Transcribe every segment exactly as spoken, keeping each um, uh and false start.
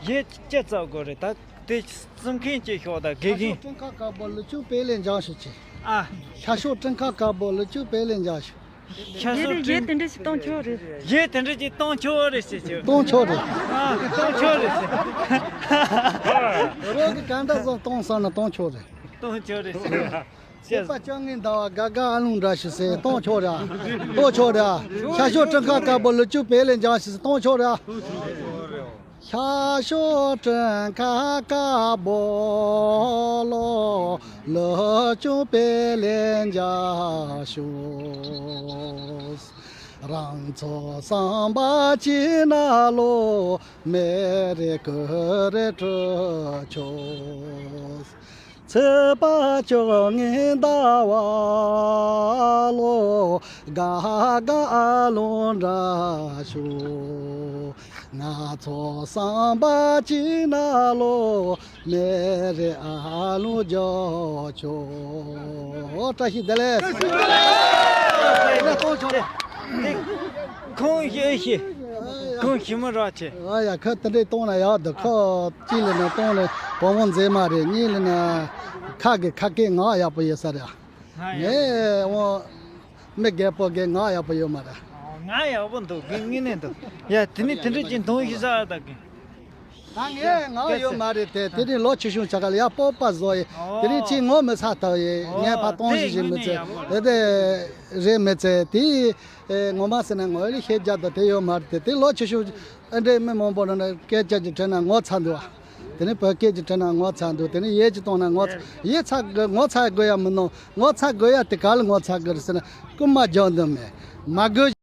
གཞས་ཅི་རྩ་དགོས་རེད། ད་དེ་རྩོམ་མཁན་ཅིག་ཤོག་ད་དགེ་རྒན། ཤར་ཕྱོགས་སྤྲིན་ཁ་དཀར་པོ་ལུ་ཆུ་པེ་ལེ་འཇང་ཞུ་ཅི། ཨ། ཤར་ཕྱོགས་སྤྲིན་ཁ་དཀར་པོ་ལུ་ཆུ་པེ་ལེ་འཇང་ཞུ། ཤར་ཕྱོགས་སྤྲིན། གཞས་དེ་འདྲ་ཅིག་གཏོང་ཆོག་རེད། གཞས་དེ་འདྲ་ཅིག་གཏོང་ཆོག་རེད་ཟེར་ཆོག་གཏོང་ཆོག་རེད། ཨ། གཏོང་ཆོག་རེད་ཟེར། རོགས་ཀྱི་གང་འདྲ་བཟོ་གཏོང་བསམ་ན་གཏོང་ཆོག་རེད། གཏོང་ཆོག་རེད་ཟེར། བྱེད་པ་བཅོ་ལྔའི་ཟླ་བ་དགའ་དགའ་ཨ་ལུང་འདྲ་ཞིག་ཟེར་གཏོང་ཆོག་ར། གཏོང་ཆོག་ར། ཤར་ཕྱོགས་སྤྲིན་ཁ་དཀར་པོ་ལུ་ཆུ་པེ་ལེ་འཇང་ཞིག་ཟེར་གཏོང་ཆོག་ར། ཤར་ཕྱོགས་སྤྲིན་ཁ་དཀར་པོ་ལོ། ལུ་ཆུ་པེ་ལེ་འཇང་ཞུ། རང་ཚོ་བསམ་པ་ཅི་ན་ལོ། མེ་རེ་ཀུ་རེ་སྤྲོད་ཆོག་ཚེས་པ་བཅོ་ལྔའི་ཟླ་བ་ལོ། དགའ་དགའ་ཨ་ལོ་འདྲ་ཞུ། ང་ཚོ་བསམ་པ་ཅི་ན་ལོ། མེ་རེ་ཨ་ལོ་རྒྱོ་ཆོ། བཀྲ་ཤིས་བདེ་ལེགས། ད་གཏོང་ཆོག་རེད། ཁོང་ཞེ་ཞེ། ཁོང་ཞི་མོ་ར་ཆེ། ཨ་ཡ། ཁ་དེ་འདྲས་གཏོང་ན་ཡག་འདུག་ཁ་གཅིག་ལ་ན་གཏོང་ན་བུ་མོ་མཛེས་མ་རེད། གཉིས་ལ་ན་ཁ་གི་ཁ་སྐད་ངག་ཡག་པོ་ཡོད་ས་རེད། ངས་འོ་མི་རྒད་པོ་གི་ངག་ཡག་པོ་ཡོད་མ་རེད། ངག་ཡག་པོ་འདུག་དངོས་གནས་འདུག་ཡ་དེ་ནི་དེ་འདྲ་ཅིག་མཐོང་ཤི་ས་ད་གི། ད་ངས་ངག་ཡོད་མ་རེད་དེ། དེ་རིང་ལོ་ཆེ་ཆུང་ཆ་ག་ལ་ཡ་སྤོབས་པ་བཟོ་ཡི། དེ་རིང་ཅིག་ངོ་མི་ཚ་ཐབས་ཡི། ངས་ཕ་གཏོང་ཞིག་ཞིག་མི་ཚེ་དེ་དེ་རེད་མི་ཚེ་དེ། ཨེ། ངོ་མ་ཟེར་ན་ངོ་ལ་ཤེས་རྒྱ་དང་དེ་ཡོད་མ་རེད་དེ། དེ་ལོ་ཆེ་ཤོས་ཨ་འདྲའི་མི་མང་པོ་ནང་ན་སྐད་ཆ་ཅིག་དྲིས་ན་ངོ་ཚ་འདུག་བ། དེ་ནས་བོད་སྐད་ཅིག་དྲིས་ན་ངོ་ཚ་འདུག་དེ་ནས་ཡས་ཅིག་གཏོང་ན་ངོ་ཚ། ཡས་ཚ་དགོས། ངོ་ཚ་དགོས་ཡ་མི་ནོ། ངོ་ཚ་དགོས་ཡ་དེ་ག་ལ་ངོ་ཚ་དགོས་རེད་ཟེར་ན། རྐུན་མ་རྒྱག་འདུག་མེད། མ་དགོས་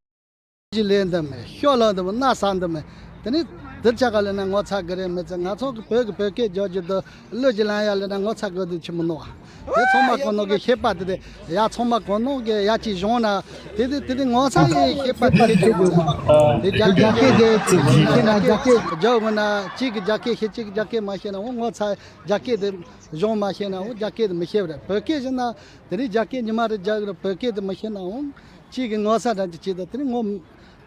ཞིག་ལས་འདུག་མེད། ཤོ་ལོ་འདུག་མེད། མནའ་ཟ་འདུག་མེད། དེ་ནས་དེ་ཆ་ག་ལ་ན་ངོ་ཚ་དགོས་རེད་མི་ཚེ། ང་ཚོ་གི་བོད་ཀྱི་བོད་སྐད་རྒྱག་རྒྱུ་དང་གླུ་ཅིག་ལེན་ཡ་ལ་ན་ངོ་ཚ་དགོས་འདུག་ཆི་མི་ནོ་བ། དེ་ཚང་མ་གོ་ནོ་གི་ཤེས་པ་དེ་དེ། ཡ་ཚང་མ་གོ་ནོ་གི་ཡ་གཅིག་བྱུང་ན། དེ་དེ་དེ་དེ་ངོ་ཚ་ཡི་ཤེས་པ་དེ་དེ་དེ་རྒྱ་སྐད་དེ་ཤེས་ན་རྒྱ་སྐད་རྒྱག་དགོས་ན། གཅིག་གི་རྒྱ་སྐད་ཤེས། གཅིག་རྒྱ་སྐད་མ་ཤེས་ན་འོ་ངོ་ཚ་རྒྱ་སྐད་དེ་གཞུང་མ་ཤེས་ན་འོ་རྒྱ་སྐད་དེ་མི་ཤེས་པ་རེད། བོད་སྐད་ཤེས་ན་དེ་རིང་རྒྱ་སྐད་ཉི་མ་རེ་རྒྱག་གི་རེད། བོད་སྐད་དེ་མི་ཤེས་ན་འོ་གཅིག་གི་ངོ་ཚ་འདྲ་ཅིག་བྱེད་དོ། དེ་རིང་ངོ་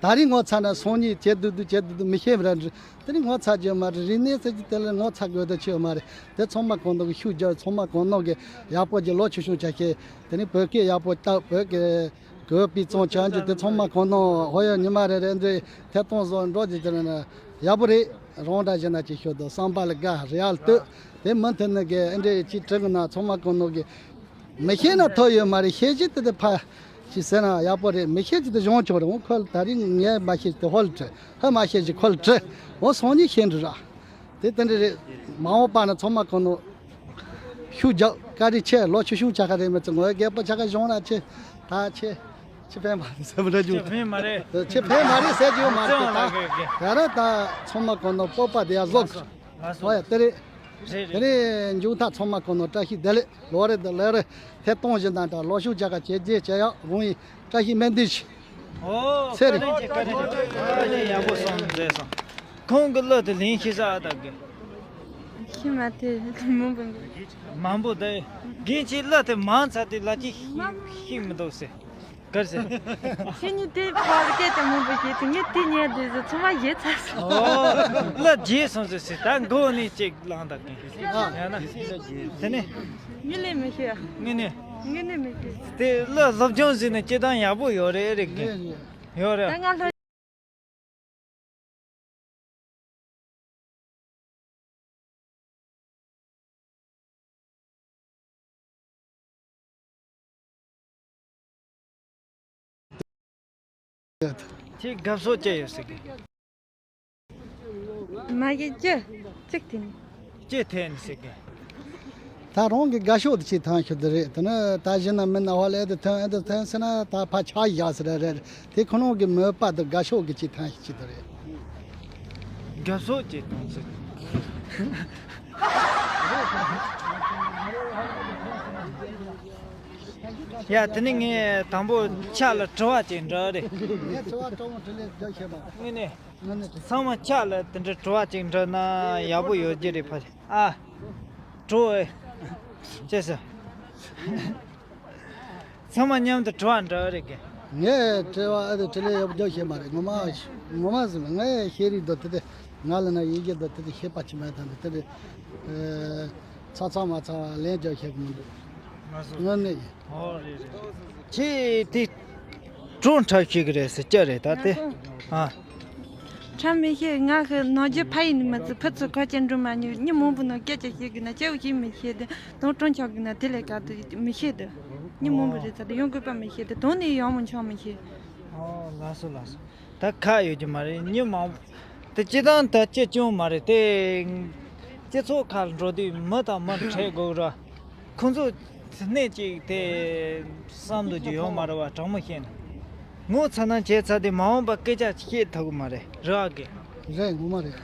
ད་རིང་ངོ་ཚ་ན་སང་ཉིན་བྱེད་དུ་དུ་བྱེད་དུ་དུ་མི་ཤེས་པ་རེད། དེ་ནི་ངོ་ཚ་རྒྱུ་མ་རེད། རིག་གནས་ཟེར་གྱི་དེ་ལ་ངོ་ཚ་དགོས་དོན་ཆེ་བ་མ་རེད། དེ་ཚང་མ་གང་དུ་གི་ཤུགས་རྒྱག་ཚང་མ་གང་ནོ་གི་ཡག་པོ་གྱི་ལོ་ཆུང་ཆུང་ཆ་ཤེས། དེ་ནི་བོད་སྐད་ཡག་པོ་བཏགས། བོད་ཀྱི་གོ་པི་ཙོང་བྱང་རྒྱུ་དེ་ཚང་མ་གང་ནོ་ཧོ་ཡོ་ཉི་མ་རེ་རེ་འདི་ཐད་གཏོང་བཟོ་འགྲོ་རྒྱུ་དེ་ན་ཡག་པོ་རེད། རང་འདྲ་ཞིག་ན་ཅིག་ཤོད་དོ། བསམ་པ་ལ་དགའ་རེ་ཡག་ལྟོས། དེ་མུ་མཐུད་ནི་གི་ཨེ་འདྲེ་ཅིག་དྲི་གི་ན་ཚང་མ་གང་ནོ་གི་མི་ཤེས་ན་ཐོ་ཡོད་མ་རེད། ཤེས་ཀྱི་དེ་དེ་ཕ་ཞིག་ཟེར་ན་ཡག་པོ་རེད། མི་ཤེས་ཀྱི་དེ་གཞུང་ཆོག་རེད། འོ་ཁོ་ལ་ད་རིང་ངས་མ་ཤེས་ཀྱི་དེ་ཧོ་ལ་དྲི། ཧ་མ་ཤེས་ཀྱི་ཁོ་ལ་དྲི། འོ་སང་ཉིན་ཤེས་འགྲོ་ར། དེ་དེ་འདྲ་རེད། མ་འོངས་པ་ན་ཚང་མ་གང་ནོ་ཤུགས་རྒྱག་བཀའ་དྲིན་ཆེ། ལོ་ཆུང་ཆུང་ཆ་ག་རེད་མི་ཚེ་ངོ་རྒད་པོ་ཆ་ག་གཞུང་ལ་ཆེ། ད་ཆེ་ཆེ་ཕན་མ་རེད་ཟེར་བ་འདྲ་རྒྱུ། ཆེ་ཕན་མ་རེད། ཆེ་ཕན་མ་རེད་ཟེར་རྒྱུ་མ་རེད། ད་ད་ར་ད་ཚང་མ་གང་ནོ་སྤོབས་པ་དེ་ཡ་བཟོ་དགོས། ལགས་སོ། ཨོ་ཡ་དེ་རེད། རེད་དེ་རེད། ནས་མཇུག་མཐའ་ཚང་མ་གང་ནོ་བཀྲ་ཤིས་བདེ་ལེགས། ལོ་རེ་དང་ལོ་རེ་ཐད་གཏོང་བཞིན་དང་འདྲ་ལོ་ཤུགས་བྱ་ག་བྱས་རྗེས་བྱས་ཡག་རུང་ཡིན། བཀྲ་ཤིས་སྨོན་འདུན་ཞུ། ཨོ་ཚེ་རིང་། བཀའ་དྲིན་ཆེ། བཀའ་དྲིན་ཆེ། བཀའ་དྲིན་ཡག་པོ་གསུངས་མཛད་སོང་། ཁོང་གི་གླུ་དེ་ལེན་ཤེས་ས་ཨ་ད་གི། ཤེས་མ་ཐེ་མང་པོ་འདུག་མང་པོ་འདུག་རྒན་ཁྱེད་གླུ་དེ་མང་ཚ་དེ་ལ་ཅི་ཤེས་མི་འདུག་ཟེར། གར་ཟེར། ཁྱེད་གཉིས་དེ་ཕར་སྐད་ཀྱང་མང་པོ་བཤད་དེ་ངས་དེ་ཉན་དུས་སུ་ཚང་མ་ཡིད་ཚ་སོང་། ཨོ། གླུ་བརྗེད་སོང་ཟེར་ཟེར། ད་མགོ་ནས་ཅིག་བླངས་དང་གི། ཨ། ཡང་ན། དེ་ནས། དངོས་གནས་མི་ཤེས། དངོས་གནས། དངོས་གནས་མི་ཤེས། དེ་གླུ་སློབ་སྦྱོང་ཟེར་ནས་སྐྱེ་སྟངས་ཡག་པོ་ཡོད་རེད་རེད་གི། ཡོད་རེད། ད་ང་ལྷོ། ཁྱེད་དགའ་ཕྱོགས་ཅི་ཡོད་ཟེར་གི། མ་གི་ཅི་ཅིག་དེ་ནི། ཅི་ཐེན་ཟེར་གི། ད་རང་གི་དགའ་ཕྱོགས་དེ་ཅིག་ཐང་ཤོད་དེ་རེད། དེ་ནི་ད་གཞི་ན་མི་ན་ཧོ་ལ་ཨེ་དེ་ཐོན་ཨེ་དེ་ཐོན་ཟེར་ན་ད་ཕ་ཆ་བཞག་ཟེར་རེད། དེ་ཁོ་རང་གི་མོས་པ་དེ་དགའ་ཕྱོགས་ཀྱི་ཅིག་ཐང་ཤོད་ཅིག་དེ་རེད། དགའ་ཕྱོགས་ཅིག་ཐང་ཟེར། ཡ་དེ་ནི་ངས་དང་པོ་ཆ་ལ་དྲི་བ་ཅིག་འདྲི་རེད། ངས་དྲི་བ་སྤྲང་མོ་དྲི་ལས་རྒྱག་ཤེས་པ། ངས་ནི། ཚང་མ་ཆ་ལ་དེ་འདྲ་དྲི་བ་ཅིག་འདྲི་ན་ཡག་པོ་ཡོད་རྒྱུ་རེད་ཕ། ཨ། དྲི་བ། ཅི་ཟེར། ཚང་མ་མཉམ་དུ་དྲི་བ་འདྲི་རེད་གི། ངས་དྲི་བ་ཨ་དེ་དྲི་ལས་ཡག་པོ་རྒྱག་ཤེས་མ་རེད། ངོ་མ་ངོ་མ་ཟིན་ངས་ཤེས་རིག་དོ་དེ་དེ་ ང་ལ་ན་ཡིན་གྱི་འདུག་དེ་དེ་ཤེས་པ་ཅི་མ་ཐང་དེ་དེ་རེད། ཚ་ཚ་མ་ཚ་བ་ལན་རྒྱག་ཤེས་གི་མི་འདུག་ང་ཚོ་ངོ་མ་ཡིན། ཨོ་རེད་རེད། ཁྱེད་དེ་གྲོང་འཁྲབ་ཤེས་གི་རེད་ཟེར་སྐྱ་རེད་ད་དེ། ང་ཚོ་ཨ། འཁྲབ་མི་ཤེས། ང་ཁི་ནང་རྒྱུ་ཕ་ཡིན་ནི་མ་ཚོ་ཕུ་ཚོ་ཁ་ཅན་འགྲོ་མ་ཉུ་མི་མང་པོ་ནང་སྐད་ཆ་བཤད་གི་ན་སྐྱ་བོ་ཤེས་མི་ཤེས་དེ། དང་གྲོང་ཆོག་གི་ན་དེ་ལས་ཀ་དུ་མི་ཤེས་དེ། མི་མང་པོ་རེད་ཚ་དེ་ཡོང་དགོས་པ་མི་ཤེས་དེ་དང་ནི་ཡོང་མི་ཆོག་མི་ཤེས། ཨོ་ལགས་སོ་ལགས་སོ། ད་ཁག་ཡོད་ཀྱི་མ་རེད། མི་མང་པོ་དེ་སྤྱི་བཏང་ད་སྤྱི་སྐྱོང་མ་རེད་དེ། སྤྱི་ཚོགས་ཁག་འགྲོ་དུས་མི་དང་མི་འཕྲད་དགོས་ར། ཁོང་ཚོ་སྣེ་གཅིག་དེ་བསམ་འདུག་རྒྱུ་ཡོད་མ་རེད་བ། དྲང་མོ་བཤད་ན། ངོ་ཚ་ན་བྱས་ཚ་དེ་མ་འོངས་པ་སྐད་ཆ་བཤད་ཐུབ་གི་མ་རེད་ར་གི། རེད་ངོ་མ་རེད།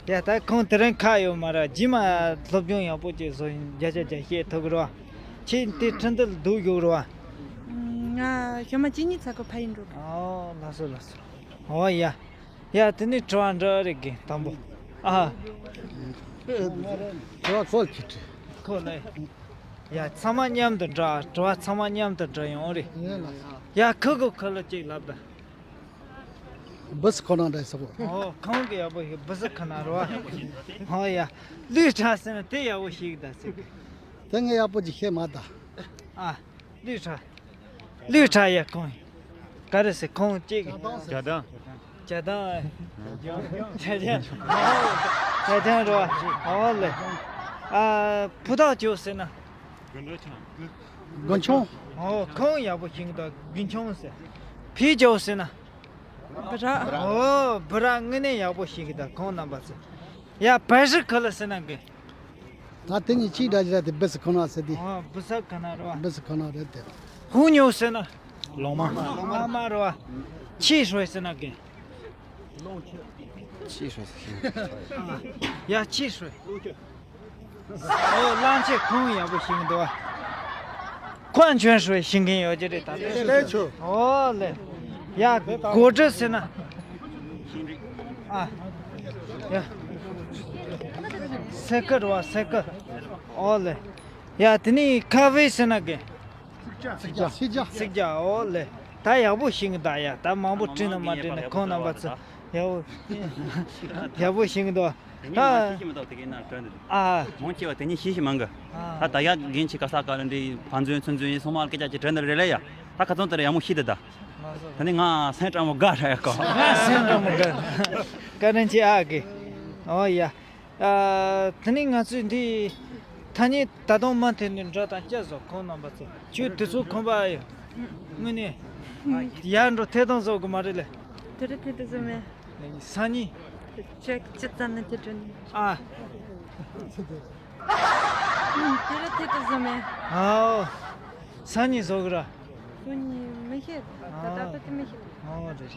ཡ་ད་ཁོང་དེ་རིང་ཁག་ཡོད་མ་རེད། རྗེས་མ་སློབ་སྦྱོང་ཡག་པོ་ཅིག་བཟོ་ཡིན་བརྒྱ་ཆ་བརྒྱ་བཤད་ཐུབ་གི་རེད་བ། ཁྱེད་དེ་ཁྲིན་ཏུ་ལ་སྡུག་ཡོད་རེད་བ། ང་ཞོ་མ་གཅིག་གཉིས་ཚ་གོ་ཕ་ཡིན་འགྲོ་གི། ཨོ་ལགས་སོ་ལགས་སོ། ཨོ་ཡ། ཡ་དེ་ནས་དྲི་བ་འདྲ་རེ་གི་དང་པོ། ཨ། དྲི་བ་ཁོ་ལ་ཅིག་དྲི། ཁོ་ལ། ཡ་ཚང་མ་མཉམ་དུ་འདྲ། དྲི་བ་ཚང་མ་མཉམ་དུ་འདྲ་ཡོང་རེད། ཡ་ཁུ་གུ་ཁུ་ལ་ཅིག་ལབ་ད། སྦི་སི་ཁོ་ན་འདྲ་ཟེར་གོ། ཨོ་ཁོང་གི་ཡག་པོ་ཞིག་སྦི་སི་ཁོ་ན་རོ། ཨོ་ཡ། ལུས་ཁྲ་ཟེར་ན་དེ་ཡག་པོ་ཞིག་ད་ཟེར་གི། དེ་ངས་ཡག་པོ་ཅིག་ཤེས་མ་ད། ཨ། ལུས་ཁྲ། ལུས་ཁྲ་ཡ་ཁོང་། ག་རེ་ཟེར་ཁོང་ཅིག་ཇ་དང་། ཇ་དང་། ཇ་དང་། ཇ་དང་རོ། ཨོ་ལེ། ཨ་ཕུ་ཐག་ཅོ་ཟེར་ན། དགུན་ཆུང་། ཨོ་ཁོང་ཡག་པོ་ཤིང་དང་དགུན་ཆུང་ཟེར། ཕི་ཇོ་ཟེར་ན། བུ་ར། ཨོ་བུ་ར་དངོས་གནས་ཡག་པོ་ཤིག་གི་ད་ཁོང་རྣམ་པ་ཚོ། ཡ་བལ་ཧྲི་ཁ་ལ་ཟེར་ན་གི། ད་དེ་གཉིས་གཅིག་འདྲ་ཞིག་ར་དེ་སྦི་སི་ཁོ་ན་ཟེར་དེ། ཨོ་སྦི་སི་ཁོ་ན་ར་བ། སྦི་སི་ཁོ་ན་རེད་དེ། ཧུ་ཉོ་ཟེར་ན། ལོང་མ། ལོང་མ་ར་བ། ཆི་ཧྲོས་ཟེར་ན་གི། ཆི་ཧྲོས་ཟེར་ན། ཡ་ཆི་ཧྲོས། ཨོ་གླང་ཆེན་ཁོང་ཡག་པོ་ཤེས་ཀྱི་འདུག་བ། ཁོ་ཆོན་ཧྲོས་ཤེས་མཁན་ཡོད་ཀྱི་རེད་ད་ལྟ། ལས་ཆོ། ཨོ་ལེ། ཡ་གོ་སྒྲིག་ཟེར་ན། ཨ། ཡ། སེ་ཀར་བ་སེ་ཀར། ཨོ་ལེ། ཡ་དེ་ནི་ཁ་ཝེ་ཟེར་ན་གི། ཚིག་ཇ། ཚིག་ཇ། ཚིག་ཇ། ཨོ་ལེ། ད་ཡག་པོ་ཤེས་ཀྱི་ད་ཡ། ད་མང་པོ་བྲིས་ན་མ་བྲིས་ན་ཁོང་རྣམ་པ་ཚོ་ཡག་པོ་ཡག་པོ་ཤེས་ཀྱི་འདུག་ད། ཤེས་ཤེས་མི་འདུག་དེ་གའི་ནང་དྲན་འདུག་ཨ། མང་ཆེ་བ་དེ་ཉིད་ཤེས་ཤེས་མང་གི། ཨ། ད་ད་ཡག་རྒན་ཆེ་ག་ས་ག་ལ་འདི་ཕ་མཚོན་ཚུན་ཚོན་ཡིན་སོང་མ་སྐད་ཆ་ཅིག་དྲན་འདུག་རེད་ལ་ཡ། ད་ཁ་ཚོན་དེར་ཡག་མོ་ཤེས་དེ་ད། ད་ནི་ང་སེམས་སྤྲང་མོ་དགའ་ཧྲ་ཡ་གོ། ང་སེམས་སྤྲང་མོ་དགའ། བཀའ་དྲིན་ཆེ་ཨ་གི། ཨོ་ཡ། ཨ། དེ་ནི་ང་ཚོས་འདི་ཐ་སྙད་ད་དུང་མ་ཐོན་ནས་འདྲ་དང་སྐྱ་བཟོ་ཁོང་རྣམ་པ་ཚོ་ཁྱོད་དུས་ཚོད་ཁོམ་པ་ཡོད། དངོས་གནས་ཡར་འགྲོ་ཐད་གཏོང་བཟོ་དགོས་མ་རེད་ལེ། དེ་རིང་ཐད་དུ་བཟོ་མེད། སང་ཉིན། ཁྱོད་ཅི་ཙམ་ན་ཁྱོད་དྲན། ཨ། དེ་རིང་ཐད་དུ་བཟོ་མེད། ཨའོ། སང་ཉིན་བཟོ་གི་ར། སང་ཉིན་མི་ཤེས། ད་ལྟ་དེ་མི་ཤེས། ཨོ་རེད།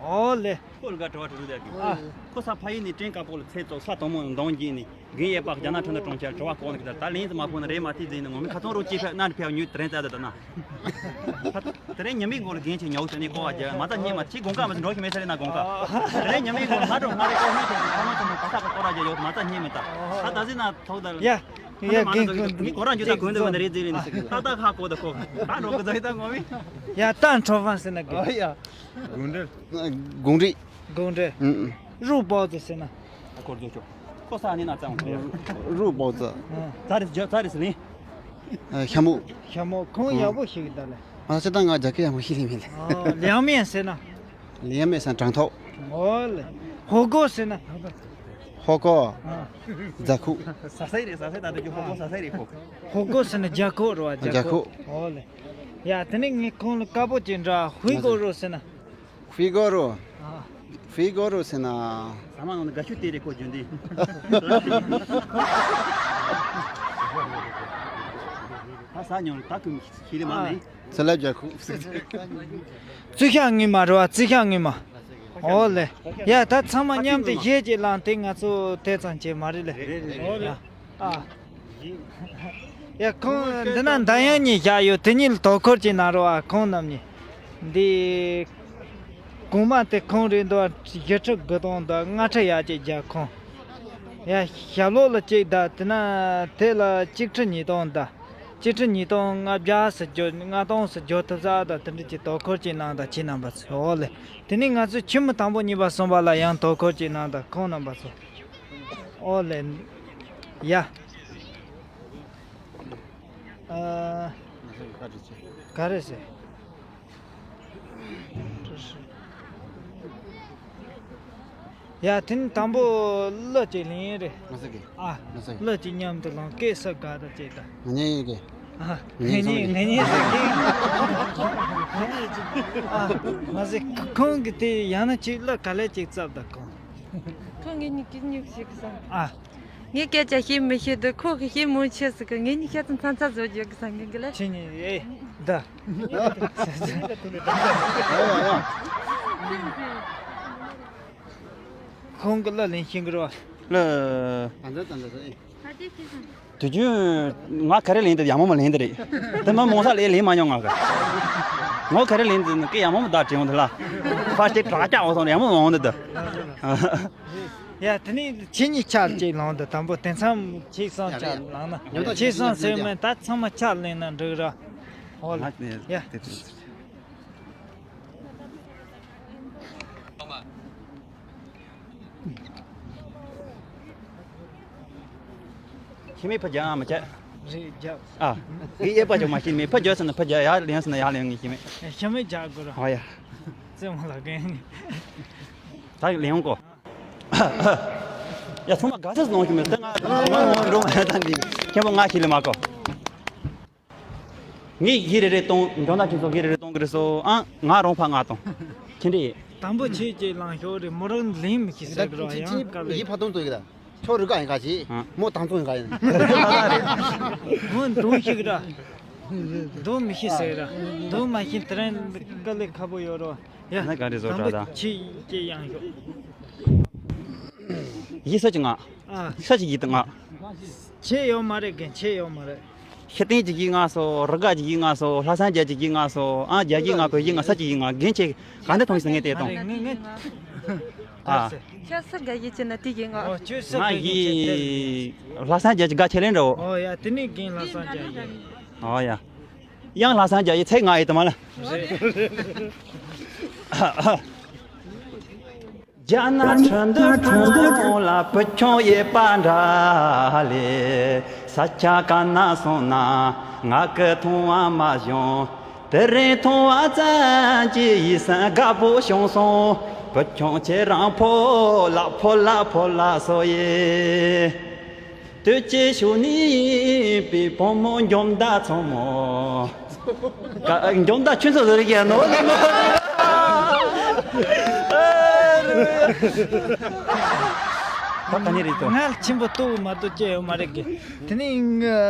ཨོ་ལེ། ཁོ་ལ་དྲི་བ་དྲི་རུ་དེ་གི། ཨ། ཁོ་ས་ཕ་ཡུལ་ནས་བྲན་དཀར་པོ་ལ་ཚེ་བཙོག་ས་དང་མོ་འདང་རྒྱས་ནས་རྒན་ཡེ་པག་རྒྱ་ནག་ཁྲིན་ཏུ་གྲོང་ཁྱེར་དྲི་བ་ཀོ་ནི་གི་ད་ད་ལན་ཡིན་ཙི་མ་ཕོ་ན་རེ་མ་ཐི་ཟིན་ནི་ངོ་མི་ཁ་ཚོང་རོ་ཅི་ཕེ་ན་ནི་ཕེ་ཉུས་དྲན་ཙ་ད་ད་ན། དེ་རིང་ཉི་མའི་མགོ་ལ་རྒན་ཆེ་ཉའུ་ཅན་ནི་ཀོ་བ་རྒྱ་མ་ཙ་ཉེ་མ་ཅི་དགོང་ཀ་མ་ཅི་འགྲོ་ཤི་མེ་ས་རེ་ན་དགོང་ཀ། དེ་རིང་ཉི་མའི་མགོ་ལ་ང་འགྲོ་ང་རེ་ཀོ་ཧི་ཐོ་ཁ་མ་ཙ་མ་ཀ་ས་ཀ་ཀོ་ར་རྒྱ་ཡོད་མ་ཙ་ཉེ་མི་ད། ད་ད་ཟིན་ན་ཐོག་ད། ཡ། ཡ་རྒན་ཁོང་ངས་ཁོ་རང་རྒྱུ་ད་གོན་འདུག་ན་རེད་ཟེར་ནས་ཏག་ཏག་ཧ་གོ་ད་ཁོ་ད་འགྲོ་གི་ད་ད་ངོ་མི། ཡ་ཏང་ཁྲོ་ཧྥང་ཟེར་ན་དགོས། ཨ་ཡ། གུང་ཀྲེང་། གུང་ཀྲེང་། གུང་ཀྲེང་། ཨུ་ཨུ། རུ་པའོ་ཙི་ཟེར་ན། ཁོ་རྫོགས་ཆོག་ཁོ་ས་ནི་ན་ཙང་ཁོ་ཡ། རུ་པའོ་ཙི། ཙ་རེ་ཙ་རེ་ཟེར་ནི། ཤ་མོ། ཤ་མོ་ཁོང་ཡག་པོ་ཞིག་ད་ལེ། ང་ཚོ་ད་ང་རྒྱ་སྐད་ཡག་པོ་ཤེས་ལེ་མེད་ལེ། ལིའང་མེན་ཟེར་ན། ལིའང་མེན་ཟེར་ན་ཀྲང་ཐོག་ཨོ་ལེ། ཧོ་གོ་ཟེར་ན། ཧོ་གོ་ཨ། རྫ་ཁུག་ཟ་སའི་རེད་ཟ་སའི་ད་ལྟ་ཀྱི་ཧོ་གོ་ཟ་སའི་རེད་ཁོ། ཧོ་གོ་ཟེར་ན་རྒྱ་ཁོག་རེད་བ། རྒྱ་ཁོག་ཨོ་ལེ། ཡ་དེ་ནས་ངས་ཁོང་ལ་དཀར་པོ་ཅིག་འདྲ་ཧུའི་གོ་རོ་ཟེར་ན། ཧུའི་གོ་རོ། ཨ། ཧུའི་གོ་རོ་ཟེར་ན། ཟ་མ་ནང་ནས་དགའ་ཤོས་དེ་རེད་ཁོ་རྒྱུན་ལྡན། ད་ཟ་མྱོང་ད་ཁུམ་ཤི་ལེ་མ་ནི། ཚེ་ལ་རྒྱ་ཁུག་ཙི་ཤ་ངི་མ་རེད་བ། ཙི་ཤ་ངི་མ། ཨོ་ལེ། ཡ་ད་ཚང་མ་མཉམ་དུ་གཞས་ཅིག་བླངས་ཏེ་ང་ཚོ་དེ་ཙམ་བྱས་མ་རེད་ལེ། ཨོ་ལེ། ཨ། ཡ་ཁོང་འདི་ན་མདའ་ཡང་གཉིས་བཞག་ཡོད། དེ་གཉིས་ལ་དོ་ཁུར་ཅིག་གནང་རོགས་ཨ། ཁོང་རྣམ་གཉིས། འདི། གོང་མ་དེ་ཁོང་རེད་འདུག་བཞི་ཁྲི་དགུ་སྟོང་དང་ལྔ་ཁྲི་ཡར་ཅིག་རྒྱག་ཁོང་། ཡ་ཞབས་ལོག་ལ་གཅིག་དང་དེ་ན་དེ་ལ་གཅིག་ཁྲི་ཉིས་སྟོང་དང་། གཅིག་ཁྲི་ཉིས་སྟོང་ལྔ་བརྒྱ་ཟེར་རྒྱུ་ལྔ་སྟོང་ཟེར་རྒྱུ་ཐུབ་ས་དང་དེ་འདྲ་ཅིག་དོ་ཁུར་ཅིག་གནང་དང་ཁྱེད་རྣམ་པ་ཚོ། ཨོ་ལེ། དེ་ནས་ང་ཚོས་ཁྱིམ་མི་དང་པོ་གཉིས་པ་གསུམ་པ་ལ་ཡང་དོ་ཁུར་ཅིག་གནང་དང་ཁོང་རྣམ་པ་ཚོ། ཨོ་ལེ། ཡ། ཨ། ག་རེ་ཟེར། ཡ། དེ་ནི་དང་པོ་གླུ་ཅིག་ལེན་རེད། ང་ཚོ་གི་ཨ། ང་ཚོ་གི་གླུ་ཅིག་མཉམ་དུ་ལེན། སྐད་སུ་དགའ་ད་ཅིག་ད། ང་གཉིས་ཡོད་གི་ཨ། ང་གཉིས་ང་གཉིས་ང་གཉིས་ཟེར་གི་ཨ། མ་ཟེར། ཁོང་གི་དེ་ཡང་ན་ཅིག་གླུ་ག་ལེ་ཅིག་བཙབ་ད་ཁོང་། ཁོང་ངེད་གཉིས་ཀྱི་གཉིས་ཤིག་གི་ས། ཨ། ངས་སྐད་ཆ་བཤད་མི་ཤེས་འདུག་ཁོ་གིས་བཤད་མང་ཆེ་ཟིག་གི་ངེད་གཉིས་ཤ་ཚ་ཚ་ཚ་བཟོ་རྒྱུ་གི་ས་ངེད་གི་ལ། ཁྱེད་གཉིས་ཨེ། ད། ཁོང་གི་གླུ་ལེན་ཤེས་གི་རེད་བ། གླུ། ད་འདྲ་ད་འདྲ་ཟེར། དུས་རྒྱུན་ང་ག་རེ་ལེན་དུས་ཡག་མོ་མ་ལེན་དེ་རེད། དེ་མ་མོང་ས་ལས་ལེན་མ་མྱོང་ང་ག་ངོ་ག་རེ་ལེན་དུས་ནི་སྐད་ཡག་མོ་མ་ད་དྲན་འོང་དེ་ལ། ཕ་སྟེ་དྲག་ཀྱག་འོ་སོང་ཡག་མོ་མ་འོང་དེ་དུ། ཡ། དེ་ནས་ཁྱེད་གཉིས་ཆ་གཅིག་ལངས་དང་དང་པོ་དེ་མཚམས་ཁྱེད་གསུམ་ཆ་ལངས་ན། ཁྱེད་གསུམ་ཟེར་མིན་ད་ཚང་མ་ཆ་ལེན་ན་འགྲིག་ར། ཧོ་ལ། ཡ། ཁྱེད་མེད་ཕ་རྒྱ་མ་ཆད། རེད་རྒྱབ། ཨ། ངས་ཡས་པ་ཅོག་མ་ཤེས་མེད་ཕ་རྒྱ་ཟེར་ན་ཕ་རྒྱ་ཡར་ལེན་ཟེར་ན་ཡར་ལེན་ངས་ཤེས་མེད། ཁྱེད་མེད་རྒྱག་དགོས་ར། ཨ་ཡ། རྩེད་མོ་ལ་གན་ནི། ད་ལེན་ཡོང་གོ། ཡ། ཚང་མ་དགའ་ས་ནང་ཞུ་མེད་ད་ང་ང་ངོ་འགྲོ་མེད་ད་འདི་མཁན་པོ་ང་ཤི་ལེ་མ་གོ། ངས་གི་རེ་རེ་གཏོང་འཇོན་ཐང་ཁྱེད་ཚོ་གི་རེ་རེ་གཏོང་གི་རེད་སོ། ཨང་ང་རོང་ཕ་ང་གཏོང་ཁྱེད་འདྲི། དང་པོ་ཁྱེད་ཀྱི་ལང་ཤོག་རེ་མོ་རང་ལིང་མི་ཤེས་ཟེར་གི་རོ། ཡང་སྐབས་ཡིད་ཕ་གཏོང་ཚོ་ཡི་ག་ད་ཁྱོད་རུ་ཀ་ཡིན་ག་ཅི་ཨ། མོ་དང་ཚོ་ཡིན་ག་ཡིན། མོ་འདོན་ཤེས་གི་ར། འདོན་མི་ཤེས་ཟེར་ར། འདོན་མ་ཤེས་དེ་རིང་དཀའ་ལས་ཁག་པོ་ཡོད་རོ། ཡ། ན་ག་རེ་བཟོ་དང་པོ་གྲ་ད། ཁྱེད་ཀྱི་ཡང་ཤོག་ཡིག་ས་ཅི་ང་། ཨ། ས་ཅི་ཡིག་ད་ང་། ཆེ་ཡོད་མ་རེད་རྒན་ཆེ་ཡོད་མ་རེད། ཤེས་ལྡན་གྱི་ཡིག་ང་སོ་རི་ག་གྱི་ཡིག་ང་སོ་ལྷ་སངས་རྒྱས་ཀྱི་ཡིག་ང་སོ་ཨ་རྒྱ་ཡིག་ང་བོད་ཡིག་ང་ས་ཅི་ཡིག་ང་རྒན་ཆེ་ག་འདི་མཐོང་ཞིག་ངས་དེ་མ་དང་། རེད་ངས་ངས། ཨ། ཁྱོད་ས་དགའ་ཡིད་ཆེ་ན་དེ་ཡིན་ང་། ཨོ་ཁྱོད་ས་ང་དགའ་ཡིད་ཆེ་དེ། ཡིས་ལྷ་སངས་རྒྱས་ཀྱི་དགའ་ཆེ་ལེན་འདྲ་བོ། ཨོ་ཡ་དེ་ནས་རྒན་ལྷ་སངས་རྒྱས་ཡིན། ཨོ་ཡ། ཡང་ལྷ་སངས་རྒྱས་ཡི་ཚེ་ང་ཡི་དུ་མ་ལ། རེད། རྒྱ་ནག་ཁྲིན་ཏུ་ཁྲིན་ཏུ་ཁོང་ལ་བུ་ཆུང་ཡོད་པ་འདྲ་ལེ། ས་ཆ་ག་ན་སོང་ན་ང་གི་མཐོང་བ་མ་བྱུང་། དེ་རིང་མཐོང་བ་ཙམ་གྱིས་ཡིད་སེམས་དགའ་པོ་བྱུང་སོང་། བུ་ཆུང་ཁྱེད་རང་ཕོ་ལ་ཕོ་ལ་ཕོ་ལ་སོ་ཡེ། དུས་ཀྱི་ཤུགས་ནི་པའི་བུ་མོ་འཇོམས་ད་ཚང་མོ། ཀ་འཇོམས་ད་ཆུན་ཚོད་ཟེར་གྱི་ནོ་ལེ་མོ། ད་ག་ནས་རེད་དོ། ང་ལ་ཆེན་པོ་ལྟོ་མ་ལྟོ་ཅི་ཡོད་མ་རེད་གི། དེ་ནས་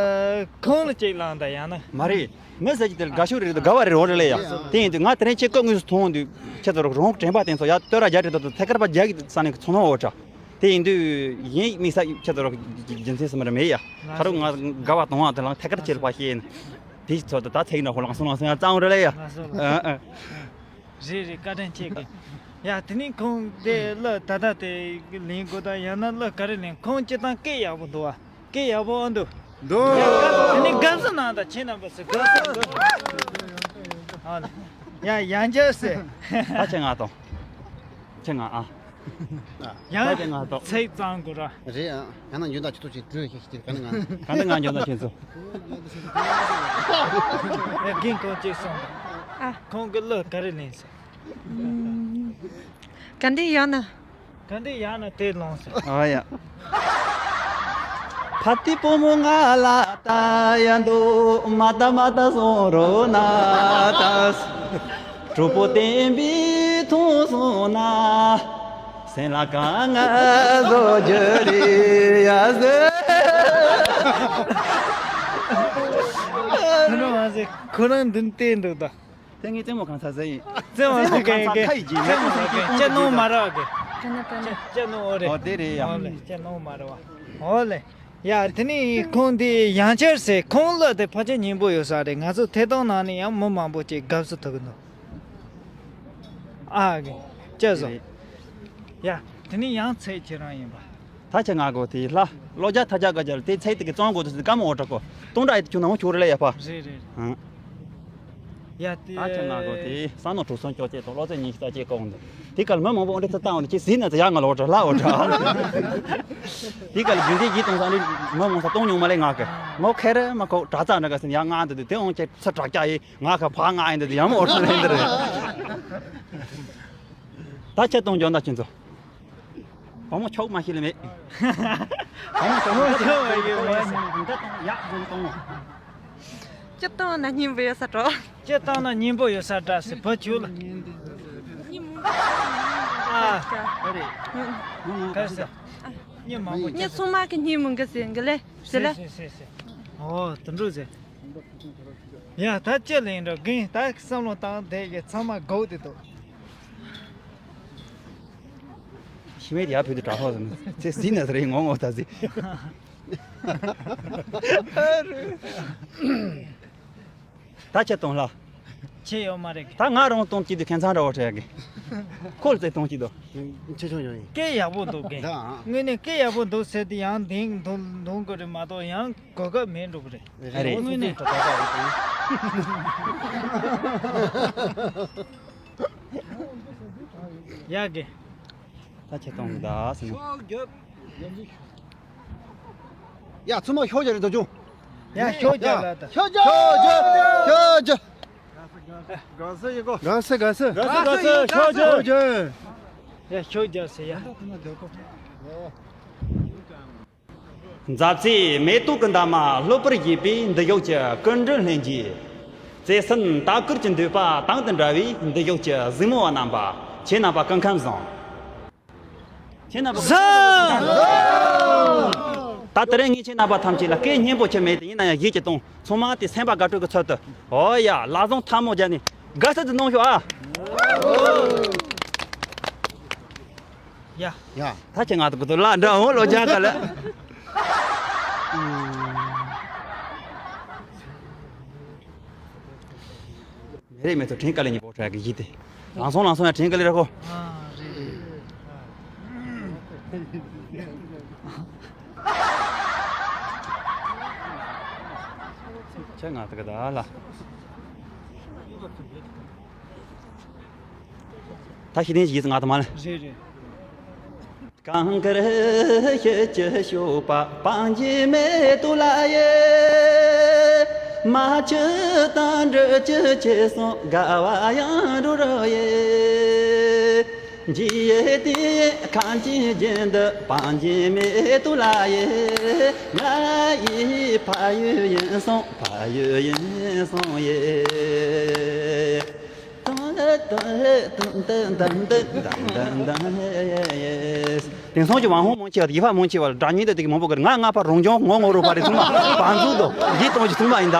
ཁོང་ལ་ཅིག་ལངས་ད་ཡང་ན། མ་རེད། མི་ཟེར་གྱི་དེ་ལ་དགའ་ཤོས་རེད་དོ་དགའ་བ་རེད་འོ་རེད་ལེ་ཡ། དེ་ཡིན་དུས་ང་དེ་རིང་ཁྱེད་སྐབས་དངོས་སུ་མཐོང་དུས་ཁྱེད་ཚོ་རོགས་རོང་དྲན་པ་དེ་ཚོ་ཡ་སྟོད་ར་རྒྱ་རེད་དོ་ཐད་ཀར་པ་རྒྱ་གི་ས་ནས་ཚོང་ནོ་འོ་དྲ། དེ་ཡིན་དུས་ཡིན་དམིགས་བསལ་ཁྱེད་ཚོ་རོགས་རྒྱུ་མཚན་སུ་མ་རེད་མེད་ཡ། ཁ་རོག་ང་དགའ་བ་དང་བ་དེ་ལང་ཐད་ཀར་ཆེ་ལ་པ་ཤེས་ཡིན། དེ་ཚོ་ད་ད་ཚེག་ན་ཧོ་ལང་སོང་ལང་སོང་ཡ་གཙང་རེད་ལེ་ཡ། ལགས་སོ། ཨ་ཨ། རེད་རེད་བཀའ་དྲིན་ཆེ་གི། ཡ་དེ་ནས་ཁོང་དེ་གླུ་ད་ལྟ་དེ་ལེན་དགོས་ད་ཡང་ན་གླུ་ག་རེ་ལེན་ཁོང་སྤྱི་བཏང་སྐད་ཡག་པོ་འདུག་བ། སྐད་ཡག་པོ་ཨ་འདུག་འདུག་དེ་ནས་དགའ་བསུ་གནང་ད་ཁྱེད་རྣམ་པ་ཚོ་དགའ་བསུ་འདུག་ཨ་ལེ། ཡ་ཡང་བསྐྱར་ཟེར། ད་ཁྱེད་ང་དང་། ཁྱེད་ང་ཨ། ཡང་ད་ཁྱེད་ང་དང་། ཚིག་གཙང་དགོས་ར། རེད་ཨ། ཡང་ན་འཇོན་ཐང་ཆེ་ཚོ་ཞིག་འདུག་ཞིག་ཞིག་ག་ནི་ང་། ག་འདི་ང་འཇོན་ཐང་ཆེ་ཚོ། ཡ་རྒན་ཁོང་ཅིག་སོང་། ཨ། ཁོང་གི་གླུ་ག་རེ་ལེན་ཟེར། ག་འདི་ཡང་ན། ག་འདི་ཡང་ན་དེ་ལོངས་ཟེར། ཨ་ཡ། ཕ་ཏི་བུ་མོ་ང་ལ་ལྟ་ཡ་འདུག་མ་ལྟ་མ་ལྟ་སོང་རོ་ན་ད། གྲོགས་པོ་བསྟན་པའི་མཐོང་སོང་ན། སེམས་ལ་དཀའ་ངལ་བཟོ་རྒྱུ་རེད་ཡ་ཟེར། ཁོ་རང་ང་ཚོས་ཁོ་རང་མདུན་བལྟས་འདུག་ད། དེ་ངའི་རྩེད་མོ་གང་ཚ་ཟེར་ཡིན། རྩེད་མོ་རྩེད་མོ་གང་ཚ་ཁ་ཡི་རྗེས་རྩེད་མོ་གང་ཚ་ཅི་ནོ་མ་ར་གི། ཅི་ནོ་ཨོ་རེད། ཨོ་དེ་རེད་ཡ། ཨོ་ལེ་ཅི་ནོ་མ་ར་བ། ཨོ་ལེ། ཡ་དེ་ནི་ཁོང་དེ་ཡང་ཆེར་ཟེར་ཁོང་གླུ་དེ་ཕལ་ཆེར་སྙན་པོ་ཡོད་ས་རེད། ང་ཚོ་ཐད་གཏོང་ནང་ནས་ཡང་མི་མང་པོ་ཅིག་དགའ་བསུ་ཐོབ་གི་འདུག་ཨ་གི། ཅི་བཟོ། ཡ་དེ་ནི་ཡང་ཚེ་ཁྱེད་རང་ཡིན་པ། ད་ཆ་ང་གོ་དེ་ལ་ལོ་བརྒྱ་ཐ་ཆ་ག་ཅར་དེ་ཚད་དེ་གི་གཙང་གོ་དེ་སི་ཀ་མོ་འོ་དྲ་གོ་སྟོང་དྲ་ཡི་དེ་ཁྱོད་ནང་ཁྱོད་རེ་ལ་ཡ་ཕ། རེད་རེད། ཧང་། ཡ་དེ། ད་ཆ་ང་གོ་དེ་ས་ནོ་གྲོ་སོན་སྐྱོ་ཅེ་དང་ལོ་ཚད་ཉིན་ཤི་ད་ཅེ་གོ་འདི། དེ་ག་ལ་མི་མང་པོ་འདྲི་ཚ་བཏང་འོ་ཅེ་ཟིན་ན་ཚ་ཡ་ང་ལོ་དྲ་ལ་འོ་དྲ། དེ་ག་ལ་རྒྱུན་དེ་ཡི་དང་ས་འདི་མི་མང་ས་གཏོང་མྱོང་མ་ལེ་ང་གི་ངོ་ཁེ་རེ་མ་གོ་དྲ་ཚ་འདྲ་ག་སིན་ཡ་ང་འདི་དེ་འོང་ཅེ་ཚ་དྲག་ཅག་ཡི་ང་ག་ཕ་ང་ཡི་འདི་དེ་ཡ་མོ་འོ་དྲ་ལེ་འདི་རེད། ད་ཆ་གཏོང་འཇོན་ད་ཁྱེད་ཚོ། བུ་མོ་ཆོག་མ་ཤེས་ལ་མེད། བུ་མོ་ཆོག་མ་ཤེས་ལ་མེད། ཡག་བཟུང་གཏོང་ངོ་། ཅི་བཏང་ན་སྙིང་པོ་ཡོད་ས་འགྲོ། ཅི་བཏང་ན་སྙིང་པོ་ཡོད་ས་འདྲ་སི་བུ་ཆུ་ལ། ཨ། ཨ་རེད། ངོ་ངོ་ག་ས། སྙིང་མང་པོ་ཅི། ངས་ཚང་མ་གི་སྙིང་མོ་འགི་ཟེར་འགི་ལེ་ཟེར་ལེ། སེ་སེ་སེ། ཨོ་དུ་འགྲོ་ཟེར། ཡ་ད་ཅི་ལེན་འགྲོ་གིན་ད་བསམ་བློ་བཏང་དེ་གི་ཚང་མ་གོ་དེ་དོ། ཤི་མེད་ཡ་བུ་དུ་དྲག་ཧོ་ཟེར་ན་ཚེ་ཟིན་ན་ཟེར་ངོ་ངོ་ད་ཟི། ད་ཆ་གཏོང་ལ། ཆེ་ཡོད་མ་རེད། ད་ང་རང་གཏོང་གི་དུས་ཁྱད་མཚར་འདྲ་བོ་བྲལ་གི། ཁོལ་ཙེ་གཏོང་གི་དོ། ཆེ་ཆུང་ཡོད་ཡིན། སྐད་ཡག་པོ་འདུག་གི། ད་ཨང་། དངོས་གནས་སྐད་ཡག་པོ་འདུག་ཟེར་དུས་ཡང་དེང་འདུག་འདུག་གི་རེད་མ་གཏོགས་ཡང་གོ་སྐབས་མེད་འགྲོ་གི་རེད། རེད། དངོས་གནས། ཡག་གི། ད་ཆ་གཏོང་གི་ད་ཟེར་ན། ཡ་ཚང་མ་ཤོག་རྒྱབ་རེད་དོ་ཅུང་། ཡ་ཤོག་རྒྱབ་ལ་ད། ཤོག་རྒྱབ། ཤོག་རྒྱབ། ཤོག་རྒྱབ། དགའ་སེ་ཡི་གོ། དགའ་སེ་དགའ་སེ། དགའ་སེ་དགའ་སེ། ཤོག་རྒྱབ། ཤོག་རྒྱབ། ཡ་ཤོག་རྒྱབ་སེ་ཡ། མཛའ་བརྩེའི་མེ་ཏོག་གི་འདབ་མ་གློ་བུར་རྒྱས་པའི་འདི་ཡོད་ཀྱི་ཀུན་འགྲོ་ལྷན་རྒྱས། བརྩེ་སེམས་ལྟ་སྐུལ་གྱི་འདོད་པ་དང་དུ་འདྲ་བའི་འདི་ཡོད་ཀྱི་གཟིགས་མོ་བ་རྣམ་པ། ཁྱེད་རྣམ་པ་སྐུ་ཁམས་བཟང་། ཁྱེད་རྣམ་པ། བཟང་། ད་དེ་རིང་ངས་ཁྱེད་རྣམ་པ་ཐམས་ཅད་ལ་སྐད་སྙན་པོ་ཆེ་མེད་དེ་ཡིན་ན་ཡང་ཡིད་ཀྱི་གཏོང་ཚང་མ་དེ་སེམས་པ་དགའ་སྤྲོ་གི་ཚུལ་དུ། ཨོ་ཡ་ལག་ཟུང་ཐལ་མོ་སྦྱར་ནས་དགའ་བསུ་དུ་གནང་ཤོག་ཨ། ཡ། ཡ། ད་ཁྱེད་ང་ཚོ་གི་དུ་ལ་འདྲ་འོང་ལོ་རྒྱག་ག་ལ། མེ་རེ་མེ་ཚོ་དྲན་ག་ལེ་ཉི་པོ་ཁྲ་གི་ཡིད་དེ། ལང་སོང་ལང་སོང་ཡ་དྲན་ག་ལེ་ར་ཁོ། ཨ་རེད། ཁྱེད་ང་ཚོ་གི་ད་ལ། ད་ཤི་དེན་ཞིག་ང་དང་མ་ལ། རེད་རེད། གང་གར་ཤེད་ཀྱི་ཤོག་པ་སྤང་གི་མེ་ཏོག་ལ་ཡེ། མ་ཆུ་དང་འབྲུ་ཆུ་ཆེ་སོང་དགའ་བ་ཡང་འགྲོ་རོ་ཡེ། འཇིའི་དེ་ཁང་ཆེན་རྒྱན་དུ་སྤང་གི་མེ་ཏོག་ལ་ཡེ། ང་ཡི་ཕ་ཡུལ་ཡིན་སོང་ཕ་ཡུལ་ཡིན་སོང་ཡེ། དེང་སང་གི་ཝང་ཧུང་མང་ཆེ་བ་ཡི་ཕ་མང་ཆེ་བ་ལ་སྒྲ་སྙན་དེ་དེ་གི་མང་པོ་གི་ང་ང་ཕ་རོང་ལྗོངས་ངོ་ངོ་རུ་པ་རེ་ཚུང་མ་བང་ཚུགས་དོ་འདི་གཏོང་གི་ཚུང་མ་ཡིན་ད།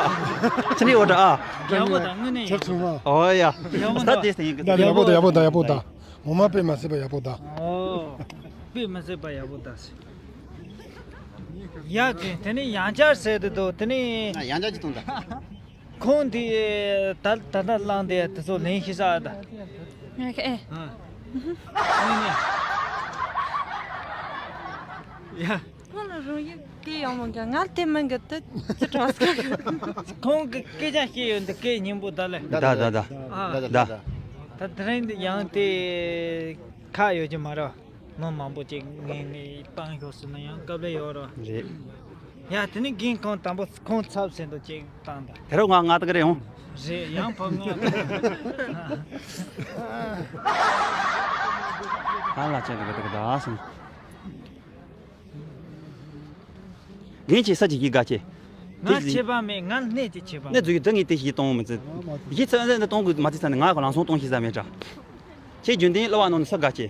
ཕྱི་འདྲི་འོ་འདྲ་ཨ། ཡག་པོ་དང་དངོས་གནས་ཡག་པོ། ཨོ་ཡ། ཡག་པོ་ད་དང་དེ་སྟེང་གི་ད་ཡག་པོ་དང་ཡག་པོ་དང་ཡག་པོ་དང་། ངོ་མ་དཔེ་མ་སྲིད་པ་ཡག་པོ་དང་། ཨོ། དཔེ་མ་སྲིད་པ་ཡག་པོ་དང་། ཡག་གི་དེ་ནི་ཡང་བསྐྱར་ཟེར་དུ་འདུག་དེ་ནི། ཡང་བསྐྱར་གྱི་གཏོང་ད། ཁོང་དེ་ད་ད་ལྟ་བླངས་ཏེ་དེ་ཚོ་ལེན་ཤེས་ས་ཨ་ད། ངས་ཨེ། ཨ། ཡ། ཁོང་ལ་རང་ཡུལ་སྐད་ཡག་མོ་འགའ་ང་དེ་མིན་གི་དུ་ཅི་དྲག་སྐད། ཁོང་གི་སྐད་ཆ་བཤད་ཡོད་འདི་སྐད་སྙན་པོ་ད་ལེ། ད་ད་ད། ཨ། ད། ད་དེ་རིང་འདི་ཡང་དེ་ཁ་ཡོད་ཀྱི་མ་རེད། མི་མང་པོ་ཅིག་ངས་ངས་བཏང་ཤོག་ཟེར་ན་ཡང་སྐབས་ལས་ཡོད་རེད། རེད། ཡ་དེ་ནི་རྒན་ཁོང་དང་པོ་ཁོང་ཚབ་ཟིན་དུ་ཅིག་བཏང་ད། དེ་རུ་ང་ང་དག་རེད་ཡོང་། རེད་ཡང་ཕ་ང་། ཨ་ལ་ཅན་དག་དག་ད་སོང་། རྒན་ཆེ་ས་ཅིག་གིས་དགའ་ཆེ། ང་ཆེ་བ་མེད་ང་སྣེ་ཅིག་ཆེ་བ་ནི་རྫུ་ཡི་དུ་ངས་དེ་ཞིག་གཏོང་མི་ཚེ། ཡིད་ཚད་འདི་གཏོང་དགོས་མ་ཚེ་ས་ནི་ང་ག་ལང་སོང་གཏོང་ཤེས་ས་མེད་དྲ། ཁྱེད་རྒྱུན་ལྡན་གླུ་བ་ནང་ནས་སུ་དགའ་ཆེ།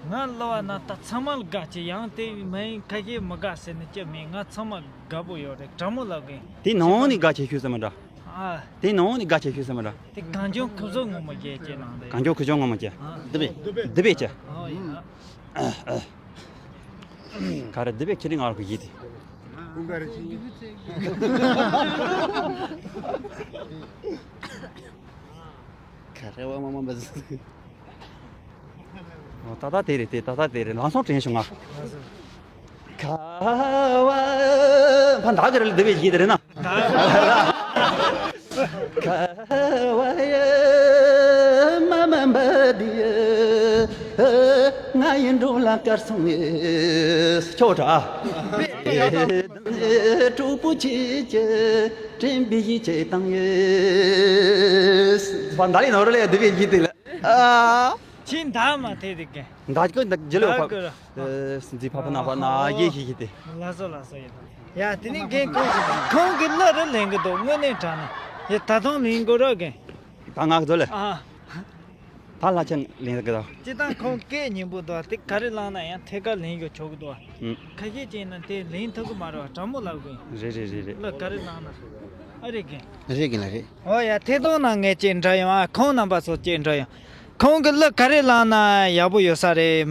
ང་གླུ་བ་ན་ད་ཚང་མ་ལ་དགའ་ཆེ་ཡང་དེ་མིན་ཁ་ཤས་མི་དགའ་ཟེར་ནི་ཅི་མེད། ང་ཚང་མ་དགའ་པོ་ཡོད་རེད། དྲང་མོ་ལབ་གིན། དེ་ནང་ནས་དགའ་ཆེ་ཤོས་ཟེར་མ་འདྲ། ཨ། དེ་ནང་ནས་དགའ་ཆེ་ཤོས་ཟེར་མ་འདྲ། དེ་གངས་ལྗོངས་ཁུ་བཟོ་ངོ་མ་རྒྱལ་ཆེ་ནང་དེ། གངས་ལྗོངས་ཁུ་བྱུང་ངོ་མ་རྒྱལ། ཨ། འདི་བས། འདི་བས་ཀྱི། ཨོ་ཡ། ག་རེ་འདི་བས་ཁྱེད་རིང་ང་ར་གི་ཡིད་དེ། ག་རེ་བ་མ་མ་མ་ཟིག་ཨོ་ད་ད་དེ་རེད་དེ་ད་ད་དེ་རེད། ལང་སོང་དྲན་བྱུང་ང་། ཁ་བ། ཕ་འདག་གི་རེད་ལ་འདི་བས་ཡིད་རེད་ན། ཁ་བ་ཡ་མ་མ་འབད་དེ་ང་ཡི་འགྲོ་ལ་དཀར་སོང་ངེ་ཆོག་གྲ། གྲོགས་པོ་ཆེ་ཆེ་དྲན་པའི་ཡིད་ཆེས་བཏང་ཡོད། ཕ་འདག་ལས་ནོར་ལས་འདི་བས་ཡིད་དེ་ལ། ཨ། ཁྱེད་འདག་མ་ཐེ་དེ་གན། འདག་གི་འདག་ཇི་ལོ་ཕ། འདག་གི་ར། ཨ། སྲིད་འཛིན་ཕ་ཕ་ན་ཕ་ན་ཡེ་ཤེས་ཤེས་ཏེ། ལ་སོ་ལ་སོ་ཡེ། ཡ་དེ་ནི་རྒན་ཁོང་གི་ཁོང་གི་བླ་རུ་ལེན་གི་འདུག་དངོས་གནས་དྲང་ན། ཡ་ད་དུང་ལེན་དགོས་ར་རྒན། ད་ང་གི་ཚོ་ལས། ཨ། ད་ལྷ་ཆེན་ལེན་གི་འདུག་སྤྱི་བཏང་ཁོང་སྐད་སྙན་པོ་འདུག་དེ་ག་རེ་བླངས་ན་ཡང་ཐད་ཀར་ལེན་རྒྱུ་ཆོག་གི་འདུག་ཨུམ། ཁ་ཤས་ཅིག་ན་དེ་ལེན་ཐུབ་གི་མ་རེད་བ། དྲང་མོ་ལབ་དགོས། རེད་རེད་རེད་རེད། བླ་ག་རེ་བླངས་ན། ཨ་རེད་རྒན། རེད་རྒན་ལགས་རེད། ཨོ་ཡ་ཐད་གཏོང་ནང་ངས་ཅིག་འདྲི་ཡོང་ཨ། ཁོང་རྣམ་པ་ཚོ་ཅིག་འདྲི་ཡོང་། ཁོང་གི་གླུ་ག་རེ་བླངས་ན་ཡག་པོ་ཡོད་ས་རེད།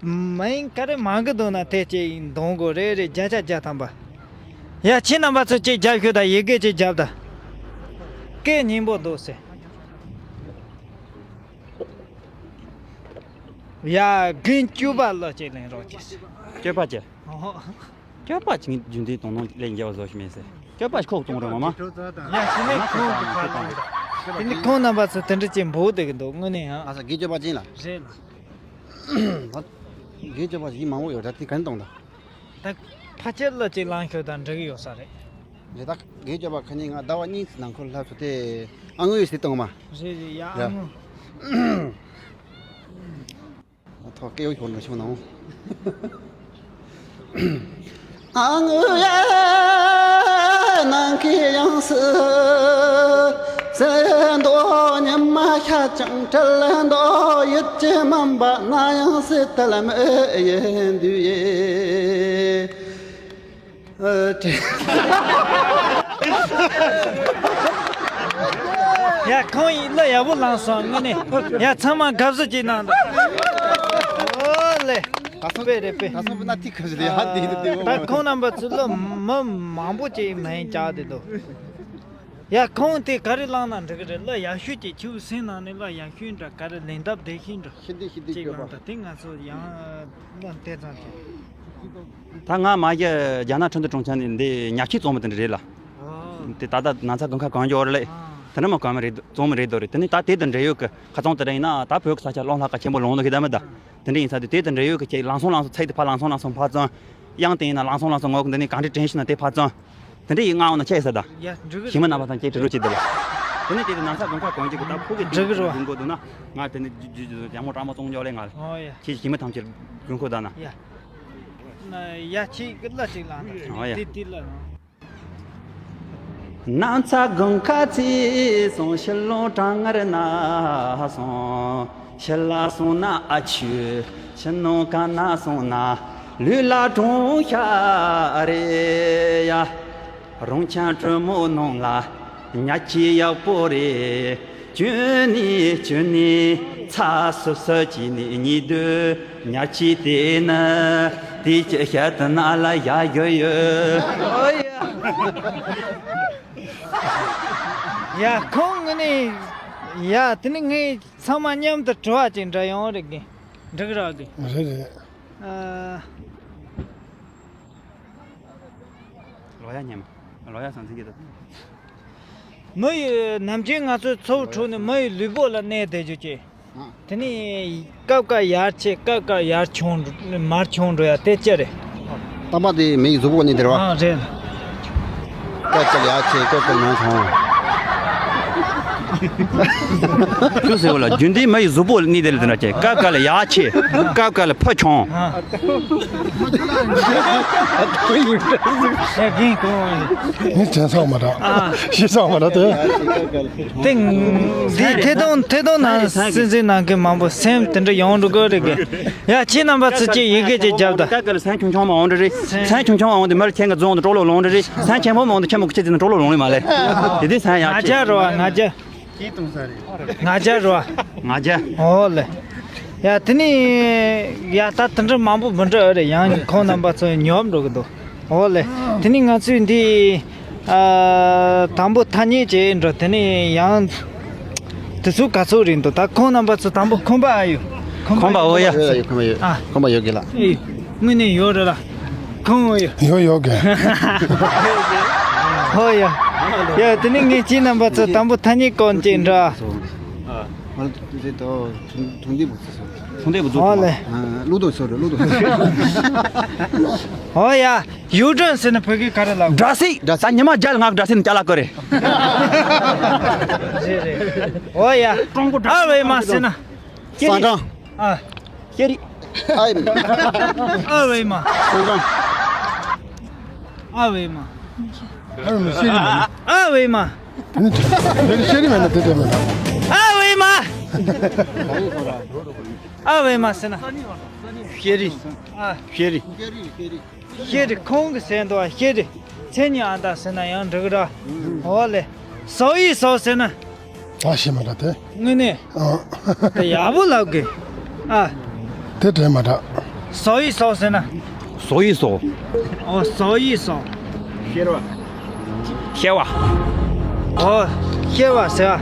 མ་ཡིན་ག་རེ་མང་གི་འདུག་ན་དེ་ཅིག་འདོན་དགོས་རེད་རེད། བརྒྱ་ཆ་བརྒྱ་ཐམ་པ། ཡ་ཁྱེད་རྣམ་པ་ཚོ་ཅིག་རྒྱབ་ཤོག་དང་ཡི་གེ་ཅིག་རྒྱབ་དང་། སྐད་སྙན་པོ་འདུག་ཟེར། ཡ་རྒན་སྐྱོ་པ་གླུ་ཅིག་ལེན་རོགས་གྱིས། སྐྱོ་པ་ཅི། ཨོ། སྐྱོ་པ་ཅིག་རྒྱུན་ལྡན་དོ་སྣང་ལས་འགལ་བ་བཟོ་ཞིག་མེད་ཟེར། སྐྱོ་པ་ཞིག་ཁོག་གཏོང་རོགས་མ་མ། ཡ་ཞི་ནས་ཁོང་གི་ཕར་ལངས་དང་། དེ་ནི་ཁོང་རྣམ་པ་ཚོ་དེ་འདྲ་ཅིག་འབོད་བསྡད་ཀྱི་འདུག་དངོས་གནས་ཡང་། ཨ་ས་དགེ་སྐྱོ་པ་ཅན་ལ། རེད་ལ། དགེ་སྐྱོ་པ་ཞིག་མང་པོ་ཡོད་ད་དེ་ག་ནས་གཏོང་ད། ད་ཕལ་ཆེར་གླུ་ཅིག་བླངས་ཤོག་དང་འགྲིག་གི་ཡོད་ས་རེད། རེད་ད་དགེ་སྐྱོ་པ་ཁ་ཉིན་ང་ཟླ་བ་གཉིས་ནང་ཁུལ་ལྷབ་སོང་དེ་ཨ་ངོས་ཟིག་གཏོང་མ། རེད་རེད་ཡ་ཡ། ཨ་ངོ། ཐོག་སྐད་ཡོད་ཤོར་འགྲོ་བྱུང་ན་འོང་། ཨ་ངུ་ཡ་ནང་གི་ཡང་སྲིད་ཟེར་མདོག་ཉི་མ་ཤར་ཀྱང་བྲལ་མདོག་ཡིད་ཀྱི་དམན་པ་ན་ཡང་སྲིད་དལ་མེད་ཡིན་དུས་ཡེ། ཨ་དྲན། ཡ་ཁོང་ཡིས་གླུ་ཡག་པོ་བླངས་སོང་དངོས་གནས། ཡ་ཚང་མ་དགའ་བསུ་ཅིག་གནང་དང་། ཨོ་ལེ། ད་སོང་དཔེ་རེད་དཔེ། ད་སོང་པ་ན་ཐིག་ཁ་ཞིག་ལ་ཡ་འདི་འདི་འདི། ད་ཁོང་རྣམ་པ་ཚོ་གླུ་མི་མང་པོ་ཅིག་མ་ཡིན་བཅག་བསྡད་འདུག་ཡ་ཁོང་དེ་ག་རེ་བླངས་ན་འགྲིག་གི་རེད། གླུ་ཡག་ཤོས་ཅིག་ཁྱེད་སེམས་ནང་ནས་གླུ་ཡག་ཤོས་འདྲ་ག་རེ་ལེན་ཐབས་བདེ་ཤོས་འདྲ་ཤི་འདི་ཤི་འདི་ཅིག་སྐྱོ་བླངས་པ། དང་དེ་ང་ཚོ་ཡང་གླུ་དེ་ཙམ་ཅིག་ད་ང་མ་གཞི་རྒྱ་ནག་ཁྲིན་ཏུ་གྲོང་ཁྱེར་ནས་འདི་ཉག་ཆས་བཙོང་མི་དེ་འདྲ་རེད་ལ། ཨོ། དེ་ད་ལྟ་ན་ཚ་དགུན་ཁ་གང་མགྱོགས་རེད་ལ། ཨ། དེ་ནས་མ་གང་མི་རེད་བཙོང་མི་རེད་དོ་རེད། དེ་ནས་ད་དེ་དང་འབྲེལ་ཡོད་ཀྱི་ཁ་ཚང་དེ་འདྲ་ཡིན་ན་ད་བོད་ཀྱི་ས་ཆ་གླང་ལྷག་ག་ཆེན་པོ་ལོང་ལོ་གི་ད་མི་ད། དེ་འདྲ་ཡིན་ས་དེ་དེ་དང་འབྲེལ་ཡོད་ཀྱི་ཁྱེད་ལང་སོང་ལང་སོང་ཚིག་དེ་ཕར་ལང་སོང་ལང་སོང་ཕར་བཙོང་། དབྱངས་དེ་ཡིན་ན་ལང་སོང་ལང་སོང་ངོ་གི་འདི་ནས་གང་འདྲ་དྲན་ཤེས་ན་དེ་ཕར་བཙོང་། དེ་འདྲ་ཡིན་ང་འོ་ན་ཆད་ས་ད། ཡ་འགྲིག་གི་ཞི་མི་རྣམ་པ་དང་ཁྱེད་དྲི་རོ་བྱེད་དེ་ལ། དེ་ནས་དེ་དེ་ན་ཚ་དགུན་ཁ་གང་ཅིག་གི་ད་ཕུག་གི་འགྲིག་གི་རོ། དགུན་གོ་འདུག་ན་ང་དེ་ནས་ཇུ་ཇུ་ཇུ་ཡང་མོ་ཀྲ་མོ་བཙོང་འཇོག་ལས་ང་ལ། ཨོ་ཡ། ཁྱེད་ཞི་མི་ཐམས་ཅད་དགུན་ཁོ་ད་ན། ཡ། ན་ཡ་ཁྱེད་ཀྱི་གླུ་ཅིག་བླངས་དང་། ཨོ་ཡ། དེ་དེ་གླུ་ན། ན་ཚ་དགུན་ཁ་ཚེས་སོང་ཕྱི་ལོགས་གྲང་ངར་ན་སོང་ཕྱི་ལ་སོང་ན་ཨ་ཆུ་ཕྱི་ནང་ག་ན་སོང་ན་ལུས་ལ་གྲང་ཤ་རེད་ཡ། རང་ཁྱིམ་དྲོན་མོ་ནང་ལ་ཉལ་ཆས་ཡག་པོ་རེད། གྱོན་ནི་གྱོན་ནི་ཚ་སུབ་སུབ་བྱས་ནས་ཉལ་དུས་ཉལ་ཆས་དེ་ནི་དེ་ཅི་ཤ་དུ་ན་ལ་ཡ་ཡོད་ཡོད། ཡ་ཁོང་ངི་ནི་ཡ་དེ་ནི་ངས་ཚང་མ་མཉམ་དུ་དྲི་བ་ཅིག་འདྲི་ཡོང་རེད་གི་འགྲིག་ར་གི། རེད་རེད། ཨ། ལོ་ཡ་ཉེ་མ། ལོ་ཡ་སང་ཚིག་གི་ད། མི་ཡི་ནམ་རྒྱུན་ང་ཚོའི་ཚོ་བོ་ཁྲོད་ནས་མི་ཡི་ལུས་པོ་ལ་གནས་བསྡད་རྒྱུ་ཅིག་དེ་ནས་སྐབས་སྐབས་ཡར་ཆེ་སྐབས་སྐབས་ཡར་ཆུང་མར་ཆུང་འགྲོ་ཡ་དེ་ཅི་རེད། རྟག་པར་དེ་མི་ཡི་གཟུགས་པོ་གནས་དེ་རེད་བ། ཨ་རེད། སྐབས་སྐབས་ཡར་ཆེ་སྐབས་སྐབས་མར་ཆུང་། ཁྱོད་ཟེར་བ་ལ་རྒྱུན་ལྡན་མི་ཡི་གཟུགས་པོ་གནས་དེ་ལ་དེ་འདྲ་ཆེ་སྐབས་སྐབས་ལ་ཡར་ཆེ་སྐབས་སྐབས་ལ་ཕར་ཆུང་། ཨ། ཡ་རྒན་གོང་། ངས་དྲན་སོང་མ་གཏོགས། ཨ། ཤེས་སོང་མ་གཏོགས་དེ། དེ་འདི་ཐད་གཏོང་ཐད་གཏོང་ནང་སེམས་ཅན་ནང་གི་མང་པོ་སེམས་དེ་འདྲ་ཡོང་འགྲོ་གི་རེད་གི། ཡ་ཁྱེད་རྣམ་པ་ཚོ་ཅིག་ཡི་གེ་ཅིག་རྒྱབ་དང་། སྐབས་སྐབས་ལ་སེམས་ཆུང་ཆུང་མ་འོང་འདྲ་རེད། སེམས་ཆུང་ཆུང་མ་འོང་དུས་མར་ཁྱེད་ཀྱི་རྫོང་དུ་གྲོགས་ལོ་ལོང་འདྲ་རེད། སེམས་ཆེན་པོ་མ་འོང་དུས་ཁྱེད་མོ་ཁྱེད་ཀྱི་གྲོགས་ལོ་ལོང་ལེ་མ་ལེ། དེ་དུས་སེམས་ཡག་ང་ཅག་རོ་ང་ཅག་ང་ཅག་རོ། ང་ཅག་ཨོ་ལེ། ཡ་དེ་ནི་ཡ་ད་དེ་འདྲ་མང་པོ་མི་འདྲ་ཨ་རེད། ཡང་ཁོང་རྣམ་པ་ཚོ་ཉོབ་འགྲོ་གི་འདུག་ཨོ་ལེ། དེ་ནི་ང་ཚོས་འདི་ཨ་དང་པོ་ཐ་སྙད་བྱས་འགྲོ། དེ་ནི་ཡང་དེ་ཚོ་ག་ཚོད་རེད་འདུག་ད་ཁོང་རྣམ་པ་ཚོ་དང་པོ་ཁང་པ་ཨ་ཡོད། ཁང་པ་ཨོ་ཡ། ཡོད་ཡོད་ཁང་པ་ཡོད། ཨ། ཁང་པ་ཡོད་གི་ལ། ཨེ། དངོས་གནས་ཡོད་རེད་ལ། ཁོང་ཡོད། ཡོད་ཡོད་གི། ཧོ་ཡ། ཡ་དེ་ནི་ངས་ཁྱེད་རྣམ་པ་ཚོ་དང་པོ་ཐ་སྙད་སྐོར་ཅིག་འདྲ། ང་ཚོ་དེ་དོ་ཐུང་ཐུང་འདི་བུ་ཚོ་སོ། ཐུང་འདི་བུ་ཚོ། ཧོ་ལེ། ལུག་དོ་སོ་རེ་ལུག་དོ་སོ། ཧོ་ཡ། ཡུ་ཀྲན་ཟེར་ན་བོད་སྐད་ག་རེ་ལབ། སྦྲ་སིག་སྦྲ་སིག་ད་ཉི་མ་བརྒྱ་ལ་ང་སྦྲ་སིག་ནས་ཅ་ལག་གི་རེད། རེད་རེད། ཧོ་ཡ། ཀྲུང་གོ་ཨ་བའི་མ་ཟེར་ན། སང་ཀྲང་། ཨ། ཤེ་རི། ཨ་ཡིན། ཨ་བའི་མ། སང་ཀྲང་། ཨ་བའི་མ། ཨ་བའི་མ་ཤེ་རི་མ། ཨ་བའི་མ། དེ་ནི་དེ་ནི་ཤེ་རི་མ་ན་དེ་དེ་མ་ན། ཨ་བའི་མ། ཨ་བའི་མ་ཟེར་ན། ཤེ་རི། ཨ། ཤེ་རི། ཤེ་རི་ཁོང་གི་ཟེར་འདུག་ཨ། ཤེ་རི། མཚན་ཉིད་ཨ་མདའ་ཟེར་ན་ཡང་འགྲིག་ར། འོ་ལེ། ཟོ་ཡི་ཟོ་ཟེར་ན། ད་ཤེས་མ་ད་དེ། དངོས་གནས། ཨ། དེ་ཡག་པོ་ལབ་དགོས། ཨ། དེ་དྲན་མ་ད། ཟོ་ཡི་ཟོ་ཟེར་ན། ཟོ་ཡི་ཟོ། ཨོ་ཟོ་ཡི་ཟོ། ཤེར་བ། ཤེར་བ། ཨོ་ཤེར་བ་ཟེར་བ།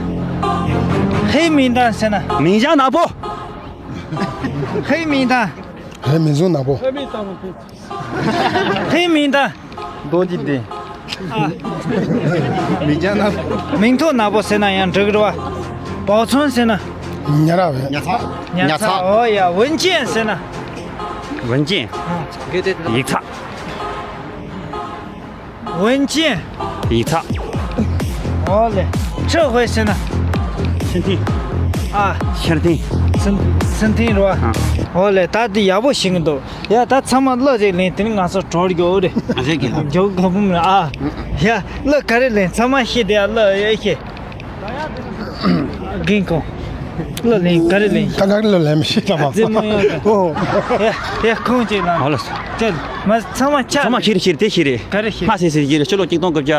ཧེ་མིང་དང་ཟེར་ན། མིང་ཅང་ནག་པོ། ཧེ་མིང་དང་། ཧེ་མིང་ཟུང་ནག་པོ། ཧེ་མིང་དང་། རྡོ་རྗེ་ལྡན། ཨ། མི་རྒྱ་ན། མིང་ཐོ་ནག་པོ་ཟེར་ན་ཡང་འགྲིག་རེད་བ། བའོ་ཚོན་ཟེར་ན། ཉ་ར་བས། ཉ་ཚ། ཉ་ཚ། ཨོ་ཡ། ཝུན་ཅན་ཟེར་ན། ཝུན་ཅན། ཨ། ཡིག་ཚ། ཝུན་ཅན། ཡིག་ཚ། ཨོ་ལེ། ཁྲི་ཧུའེ་ཟེར་ན། ཤིན་ཐིན། ཨ། ཤིན་ཐིན། སིན་སིན་ཐིན་རེད་བ། ཨ། ཨོ་ལེ། ད་འདི་ཡག་པོ་ཤེས་ཀྱི་འདུག་ཡ་ད་ཚང་མ་གླུ་རེ་ལེན། དེ་ནི་ང་ཚོ་གྲོར་རྒྱུ་རེད། ཨ་ཟེར་གི་ལ། རྒྱུ་ག་བུམ་རེད་ཨ། ཡ་གླུ་ག་རེ་ལེན། ཚང་མ་ཤེས་དེ་ཡ་གླུ་ཡ་ཤེས། རྒན་ཁོང་། གླུ་ལེན་ག་རེ་ལེན། ད་ང་གླུ་ལེན་མི་ཤེས་ད་མ། རྩེད་མོ་ཡོད་ད། ཨོ། ཡ་ཡ་ཁོང་ཅིག་ལ། ཨོ་ལ། ཅལ་མ་ཚང་མ་ཆ། ཚང་མ་ཤེས་རེད་ཤེས་རེད་དེ་ཤེས་རེད། ག་རེ་ཤེས། ཧ་སེ་སེ་ཤེས་རེད། ཕྱི་ལོ་གཅིག་སྟོང་དགུ་བརྒྱ་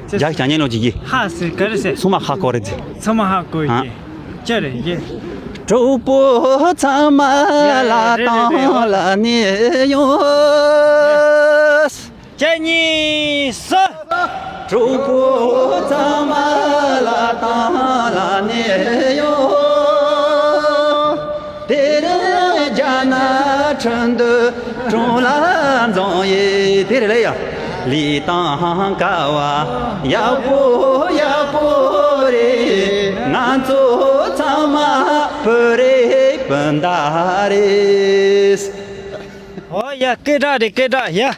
བརྒྱད་ཅུ་གྱ་གཉིས་ལོ་གཅིག་གི། ཧ་སེ་ག་རེ་སེ། ཚང་མ་ཧ་གོ་རེད། ཚང་མ་ཧ་གོ་ཨ། གི། ཅི་རེད་ཡེ། གྲོགས་པོ་ཚང་མ་ལ་ཡ་ཡ་ཡ་རེད་རེད་རེད། བཏང་ལ་ནི་ཡོང་། ཅི་གཉིས་སུ། གྲོགས་པོ་ཚང་མ་ལ་བཏང་ལ་ནི་ཡོང་། དེ་རིང་རྒྱ་ནག་ཁྲིན་ཏུའུ་གྲོང་ལ་འཛོམས་ཡོད། དེ་རེད་ལ་ཡ། ལི་ཐང་ཀ་བ་ཡག་པོ་ཡག་པོ་རེད། ང་ཚོ་ཚང་མ་བོད་རིགས་སྤུན་ཟླ་རེད། ཨོ་ཡ། སྐད་གྲགས་རེད་སྐད་གྲགས་ཡ།